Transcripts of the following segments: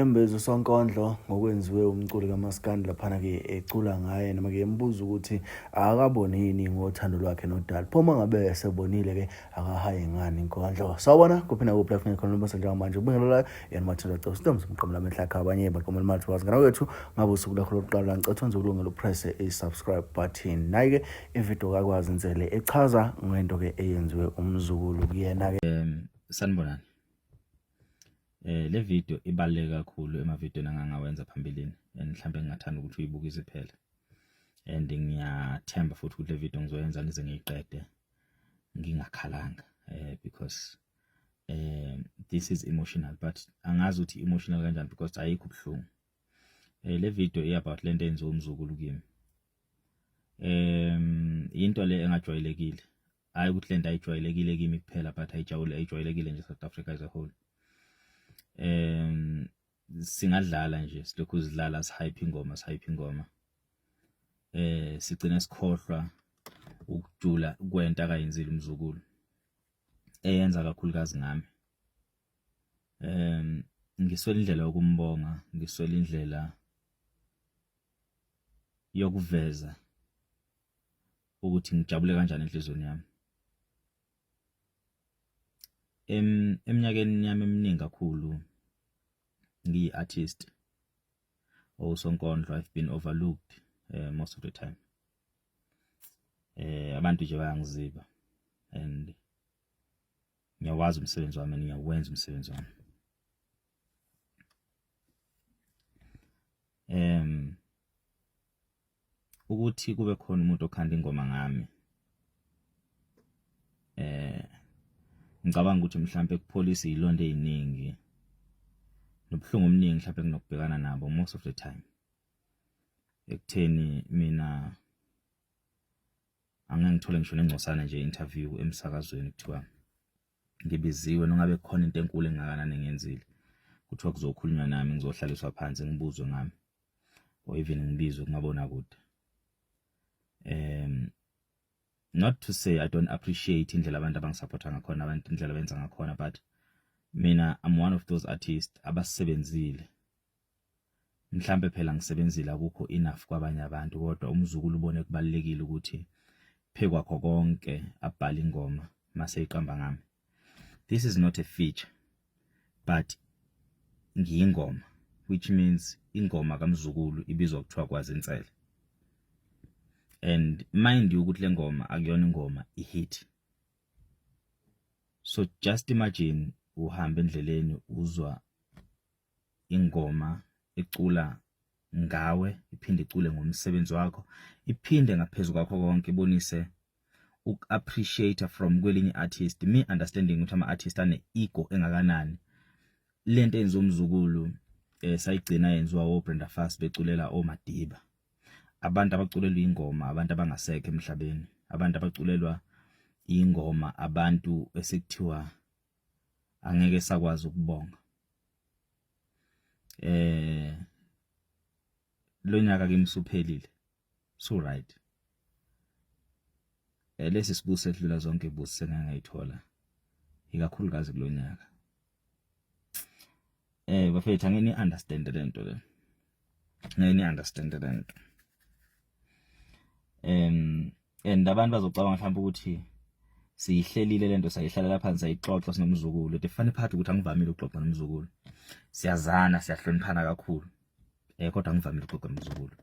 Inyembezi uSonkondlo ngokwenziwe umculi kaMaskandi laphana-ke ecula ngaye noma-ke embuza ukuthi akaboni yini ngothando lwakhe noDali. Pho uma ngabe esebonile-ke akahaye ngani inkondlo. Sawubona kuphi nakuphi lapho ngikhona noma njengamanje kubingelelayo yena Mathanda Cebo Sitomzi umqomo lami enhlakha abanye baqomela imali wazi ngana kwethu ngabe usuku lwakho lokuqala ngicela wenze ulungelo upresse i-subscribe button. Nayi-ke ividiyo kaKwazi Nsele echaza ngento-ke eyenziwe umzukulu kuyena-ke. Sanibonani. Le video ibaluleke kakhulu emavidweni engangawenza phambilini and mhlawumbe ngingathanda ukuthi uyibukise phela. And ngiyathemba futhi ukuthi le video ngizoyenza ngize ngiyiqede ngingakhalanga because this is emotional, but angazi ukuthi emotional kanjani because ayikho ubuhlungu. Le video i about lento eyenziwa umzukulu kimi. Into le engajwayelekile. Hayi ukuthi lento ayijwayelekile kimi kuphela, but ayijwayele ayijwayelekile nje South Africa as a whole. Singadlala nje silokhu sidlala, sihype ingoma, sihype ingoma, sigcine sikhohlwa ukujula kwento akayenzile umzukulu, eyenza kakhulukazi ngami. Ngiswele indlela yokumbonga, ngiswele indlela yokuveza ukuthi ngijabule kanjani enhliziyweni yami. Eminyakeni yami eminingi kakhulu ngiyi-artist owusonkondlo, I've been overlooked most of the time. Abantu nje bayangiziba and ngiyawazi umsebenzi wami, ngiyawenza umsebenzi wami. Ukuthi kube khona umuntu okhanda ingoma ngami, ngicabanga ukuthi mhlambe kupholisa izilonda eziningi nobuhlungu obuningi mhlambe nginokubhekana nabo most of the time, ekutheni mina angeke ngithole ngisho nengcosana nje interview emsakazweni kuthiwa ngibiziwe, nongabe kukhona into enkulu engakanani engiyenzile, kuthiwa kuzokhulunywa nami, ngizohlaliswa phansi ngibuzwe ngami, or even ngibizwe kumabonakude. Not to say I don't appreciate indlela abantu abangisupporta ngakhona, abantu indlela abenza ngakhona, but mina I'm one of those artists abasebenzile. Mhlambe phela ngisebenzile, akukho enough kwabanye abantu, kodwa umzukulu ubone kubalekile ukuthi phekwakho konke abhala ingoma mase iqamba ngami. This is not a feature, but ngiyingoma, which means ingoma kaMzukulu ibizwa kuthiwa Kwazi Nsele. And mind you ukuthi le ngoma akuyona ingoma ihit. So just imagine uhamba endleleni uzwa ingoma ecula ngawe, iphinde icule ngomsebenzi wakho, iphinde ngaphezu kwakho konke ibonise uku-appreciate from kwelinye artist. Me understanding ukuthi ama-artist ane-ego engakanani, lento eyenziwa umzukulu sayigcina yenziwa oBrenda Fassie beculela oMadiba, abantu abaculelwa ingoma, abantu abangasekho emhlabeni, abantu abaculelwa ingoma, abantu esekuthiwa angeke sakwazi ukubonga. Lo nyaka kimi usuphelile, so right, lesi sibusiso edlula zonke ibusiso engangayithola, ikakhulukazi kulonyaka. Bafethu, angeke ni understand lento le, ngeke ni understand lento. And abantu bazocabanga mhlawumbe ukuthi siyihlelile lento, sayihlalela phansi, sayixoxa sinomzukulu. The funny part ukuthi angivamile ukuxoxa nomzukulu, siyazana, siyahloniphana kakhulu, kodwa angivamile ukuxoxa nomzukulu.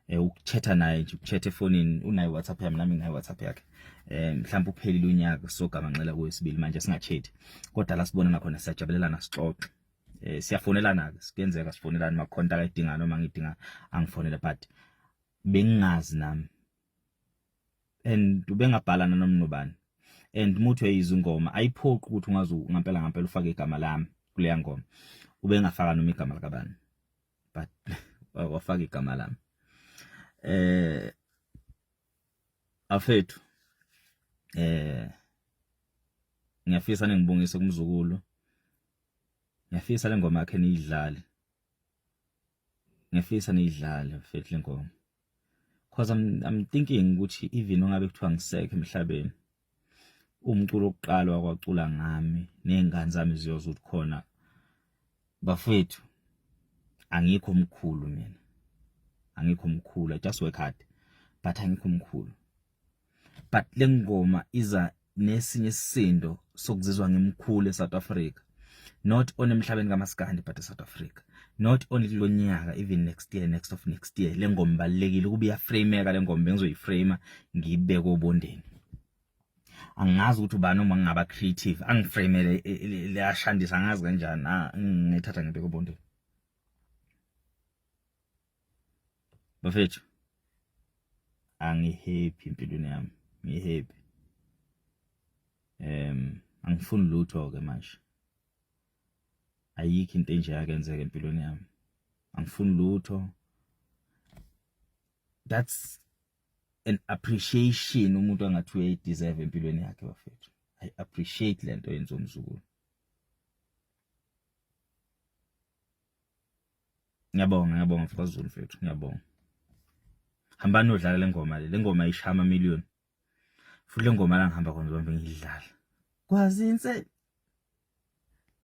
Ukuthetha naye nje, ukuthetha efonini, unayo WhatsApp yami, nami nginayo WhatsApp yakhe. Mhlawumbe uphelile unyaka sogamanxela kwesibili manje singachethi, kodwa la sibonana khona siyajabulelana, sixoxe, siyafonelana ke, sikuyenzeka sifonelane makhonta akayidinga noma ngidinga angifonele, but bengingazi nami and ubengabhala nanoma nobani. And muthi uyayizwa ingoma, ayiphoqi ukuthi ungaze ngampela ngampela ufake igama lami kuleya ngoma, ubengafaka noma igama likabani, but wafaka igama lami. Afethu, ngiyafisa ningibongise kumzukulu, ngiyafisa le ngoma yakhe niyidlale, ngiyafisa niyidlale mfethu le ngoma, because I'm thinking ukuthi even ungabe kuthiwa ngisekho emhlabeni, umculo wokuqala wakwacula ngami ney'ngane zami ziyozwa ukuthi khona bafethu. Angikho mkhulu mina, angikho mkhulu, I just work hard, but angikho mkhulu. But le ngoma iza nesinye isisindo sokuzizwa ngimkhulu eSouth Africa, not only emhlabeni kaMaskandi but eSouth Africa, not only kulonyaka, even next year, next of next year. Le ngoma ibalekile ukuba iyaframeka le ngoma, bengizoyiframe ngiyibeke obondeni. Angazi ukuthi ubani uma ngingaba creative angiframele leyashandisa, angazi kanjani, ngithatha ngibeke obondeni. Bafethu, angihappy empilweni yami, ngihappy. Angifuni lutho ke manje, ayikho into enje yakenzeka empilweni yami, angifuni lutho. That's an appreciation umuntu angathi uyayideserve empilweni yakhe bafethu. I appreciate lento yenziwa umzukulu. Ngiyabonga, ngiyabonga mfazulu mfethu, ngiyabonga. Hambani nodlala le ngoma le ngoma ishaya ama million. Futhi le ngoma la ngihamba khona zonke ngiyidlala. Kwazinse.